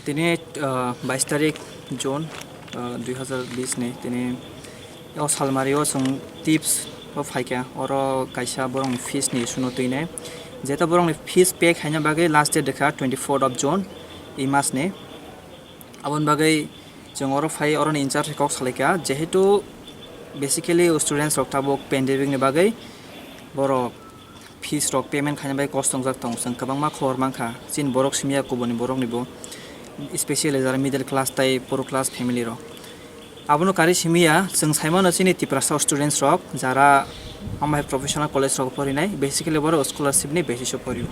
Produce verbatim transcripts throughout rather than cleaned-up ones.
Tini, ah, bais tarik June, ah, dui hazar bis ni tini o salmari o chwng tips o phaikha, oro kaisa borokni fees ni issue no twinai. Jeta borokni fees pay khaina bagwi last date dekha twenty fourth of June i mas ni. Aboni bagwi chwng oro phai oroni in charge kok salaikha, jehetu basically students rok tabuk pandemic ni bagwi borok fees rok payment khaina bai kosto wngjak tongo, chwng kwbangma khobor mankha, chini borok simiya kubuni borok nibo, especially jara middle class tai poro class family rok. Abono kari simiya chwng saimano chini Tiprasa students rok jara amai professional college rok porinai, basically borok scholarship ni basis o porio.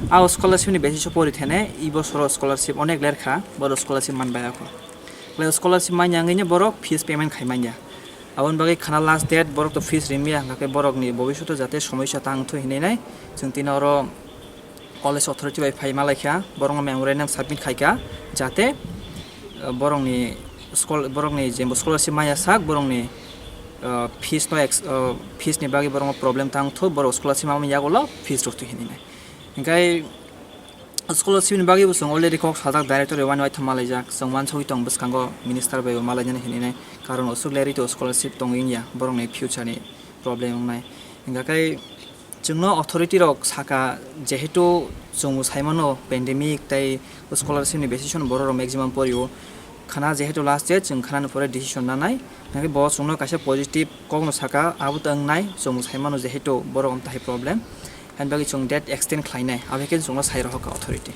A scholarship ni basis o pori thene i bosoro scholarship onek lerkha, borok scholarship man bai akho. Kle scholarship manya wngwi borok fees payment khai manya. Aboni bagwi khana last date borok to fees rimya, hwnkhe borokni bobishoto jate somoisa tang thwi hinwi nai. Chwng tini oro college authority bai phai malaikha, borokno memorandum submit khaikha, jate, uh, borokni schol-, borokni je scholarship manya sak, borokni, uh, fees no ex-, uh, fees ni bagwi borokno problem tang thwi, borok scholarship manya yagulo fees rok thwi hinwi nai. Hwnkhe scholarship ni bagwi bo chwng already kok sajak, director bai uaini uaitham malaijak, chwng uansugwi tong bwskango minister bai bo malainani hinwi nai, karon aswk lerwi to scholarship tongwi wngya, borokni future ni problem wngnai. Hwnkhe chwngno authority rok saka, jehetu chwng saimano pandemic tai scholarship ni basis o borok rok maximum porio, khana jehetu last date chwng khanani pore decision nanai, hwnkhe bo chwngno kaisa positive kokno saka, abo to wngnai, chwng saimano jehetu borok amtahai problem, haini bagwi chwng date extend khlainai, abo khe chwngno sai rohorkha authority.